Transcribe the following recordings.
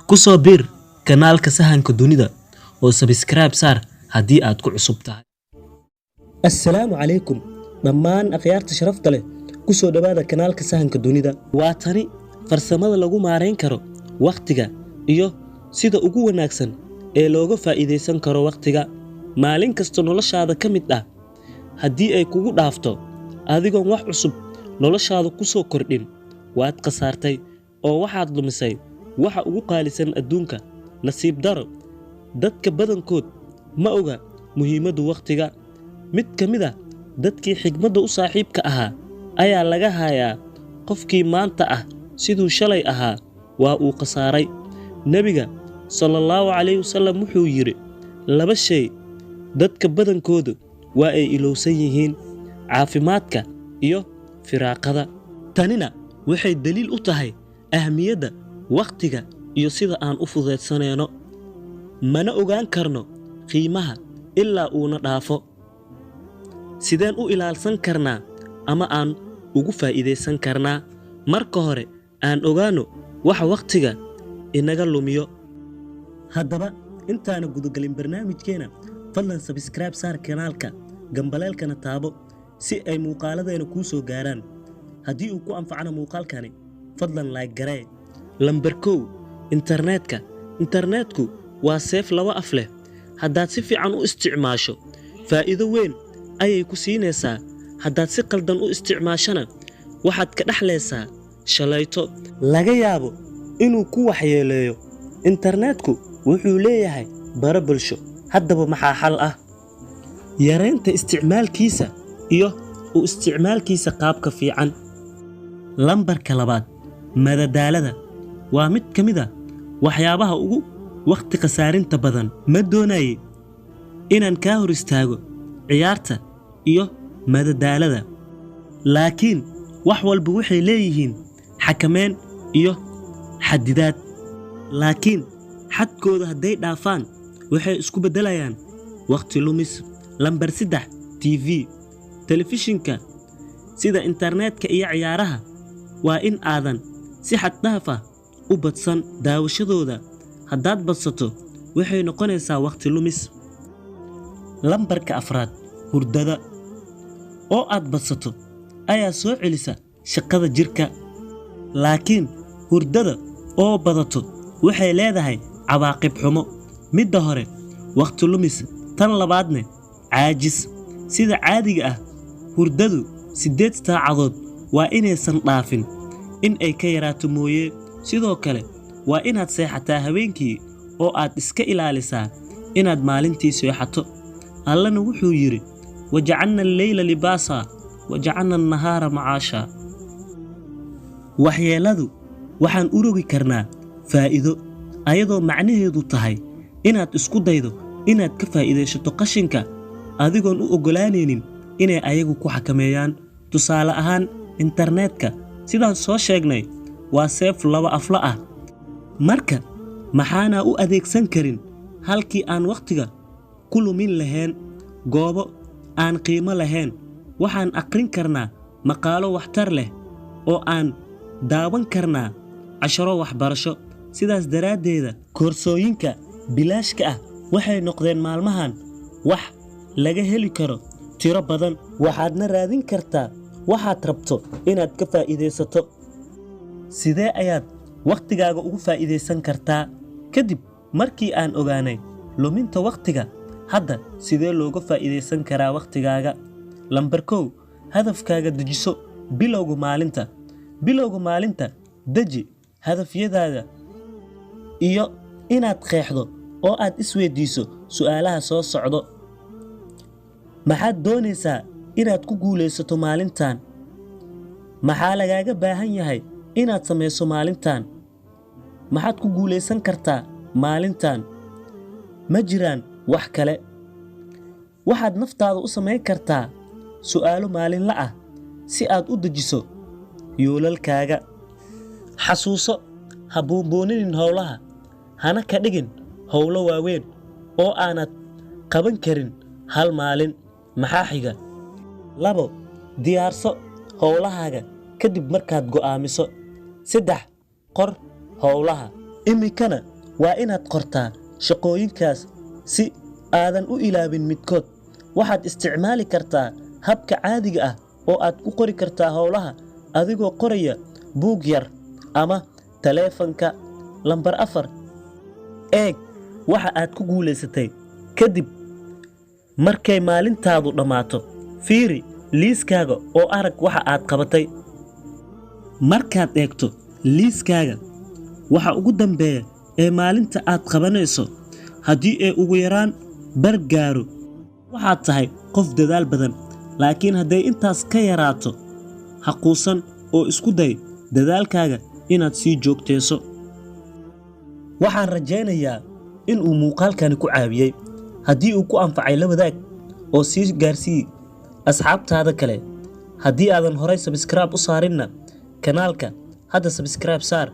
Ku soo biir kanaalka Sahanka Dunida oo subscribe saar haddii aad ku cusub tahay. Assalaamu calaykum dhammaan akhyaarta sharafta leh, ku soo dhowaada kanaalka Sahanka Dunida. Waa tani farsamada lagu maarayn karo wakhtiga iyo sida ugu wanaagsan ee looga faa'iidaysan karo wakhtiga maalin kasta noloshaada ka mid ah. Haddii ay kugu dhaafto adigoon wax cusub noloshaada ku soo kordhin, waad khasaartay oo waxaad lumisay waxa ugu qaalisan adduunka. Nasiib daro, dadka badankood ma oga muhiimadda wakhtiga. Mid ka mid ah dadkii xigmadda u saaxiibka ahaa ayaa laga hayaa: "Qofkii maanta ah siduu shalay ahaa waa uu khasaaray." Nebiga sallallahu calayhi wasallam wuxuu yidhi: "Laba shay dadka badankoodu waa ay ilowsan yihiin, caafimaadka iyo firaaqada." Tanina waxay daliil u tahay ahmiyadda wakhtiga iyo sida aan u fudeydsanayno. Mana ogaan karno qiimaha ilaa uuna dhaafo. Sideen u ilaalsan karnaa ama aan ugu faa'iidaysan karnaa? Marka hore aan ogaano waxa wakhtiga inaga lumiyo. Haddaba, intaana gudagelin barnaamijkeena, fadlan subscribe saar kanaalka, gambaleelkana taabo si ay muuqaaladeena kuu soo gaaraan. Haddii uu ku anfacana muuqaalkani, fadlan like garee. Lambar 1: internetka. Internetku waa seef laba af leh. Haddaad si fiican u isticmaasho, faa'iido weyn ayay ku siinaysaa. Haddaad si qaldan u isticmaashana, waxaad ka dhexlaysaa shalayto laga yaabo inuu ku waxyeeleeyo. Internetku wuxuu leeyahay baro bulsho. Haddaba, maxaa xal ah? Yareynta isticmaalkiisa iyo u isticmaalkiisa qaabka fiican. Lambarka 2: madadaalada. Waa mid ka mid ah waxyaabaha ugu wakhti khasaarinta badan. Ma doonayay inaan kaa hor istaago ciyaarta iyo madadaalada, laakiin wax walba waxay leeyihiin xakameyn iyo xadidaad. Laakiin xadkooda hadday dhaafaan, waxay isku beddelayaan wakhti lumis. Lambar 3: TV, telefishinka. Sida internetka iyo ciyaaraha, waa in aadan si xad dhaaf ah u badsan daawashadooda. Haddaad badsato, waxay noqonaysaa wakhti lumis. Lambarka 4: hurdada oo aad badsato ayaa soo celisa shaqada jirka, laakiin hurdada oo badato waxay leedahay cawaaqib xumo. Midda hore, wakhti lumis; tan labaadne, caajis. Sida caadiga ah, hurdadu 8 saacadood waa inaysan dhaafin, in ay ka yaraato mooye. Sidoo kale, waa inaad seexataa habeenkii oo aad iska ilaalisaa inaad maalintii seexato. Allana wuxuu yidhi: "Wajacalna alleyla libaasa wajacalna annahaara macaasha." Waxyeelladu waxaan u rogi karnaa faa'iido, ayadoo macnaheedu tahay inaad isku daydo inaad ka faa'iidaysato qashinka adigoon u oggolaanaynin inay ayagu ku xakameeyaan. Tusaale ahaan, internetka, sidaan soo sheegnay, waa seef laba afla ah. Marka maxaanaa u adeegsan karin halkii aan wakhtiga ku lumin lahayn goobo aan qiimo lahayn? Waxaan aqrin karnaa maqaalo waxtar leh oo aan daawan karnaa casharo waxbarasho. Sidaas daraaddeeda, koorsooyinka bilaashka ah waxay noqdeen maalmahan wax laga heli karo tiro badan, waxaadna raadin kartaa waxaad rabto inaad ka faa'iidaysato. Sidee ayaad wakhtigaaga ugu faa'iidaysan kartaa? Kadib markii aan ogaanay luminta wakhtiga, hadda sidee looga faa'iidaysan karaa wakhtigaaga? Lambar 1: hadafkaaga dejiso bilowga maalinta. Bilowga maalinta deji hadafyadaada iyo inaad qeexdo oo aad isweydiiso su'aalaha soo socdo: Maxaad doonaysaa inaad ku guulaysato maalintan? Maxaa lagaaga baahan yahay inaad samayso maalintan? Maxaad ku guulaysan kartaa maalintan? Ma jiraan wax kale? Waxaad naftaada u samayn kartaa su'aalo maalinle ah si aad u dejiso yoolalkaaga. Xasuuso, ha buunbuuninin howlaha, hana ka dhigin howlo waaweyn oo aanad qaban karin hal maalin. Maxaa xiga? 2, diyaarso howlahaaga kadib markaad go'aamiso. 3, qor howlaha. Iminkana Waa inaad qortaa shaqooyinkaas si aadan u ilaabin midkood. Waxaad isticmaali kartaa habka caadiga ah oo aad ku qori kartaa howlaha adigoo qoraya buug yar ama taleefanka. Lambar 4, eeg waxa aad ku guulaysatay. Kadib markay maalintaadu dhammaato, fiiri liiskaaga oo arag waxa aad qabatay. Markaad eegto liiskaaga, waxa ugu dambeeya ee maalinta aad qabanayso, haddii ay ugu yaraan bar gaaro, waxaad tahay qof dadaal badan. Laakiin hadday intaas ka yaraato, ha quusan oo isku day dadaalkaaga inaad sii joogteyso. Waxaan rajaynayaa in uu muuqaalkani ku caawiyey. Haddii uu ku anfacay, la wadaag oo sii gaarsii asxaabtaada kale. Haddii aadan horay subscribe u saarinna kanaalka, hadda subscribe saar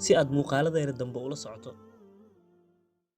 si aad muuqaaladeena dambe ula socoto.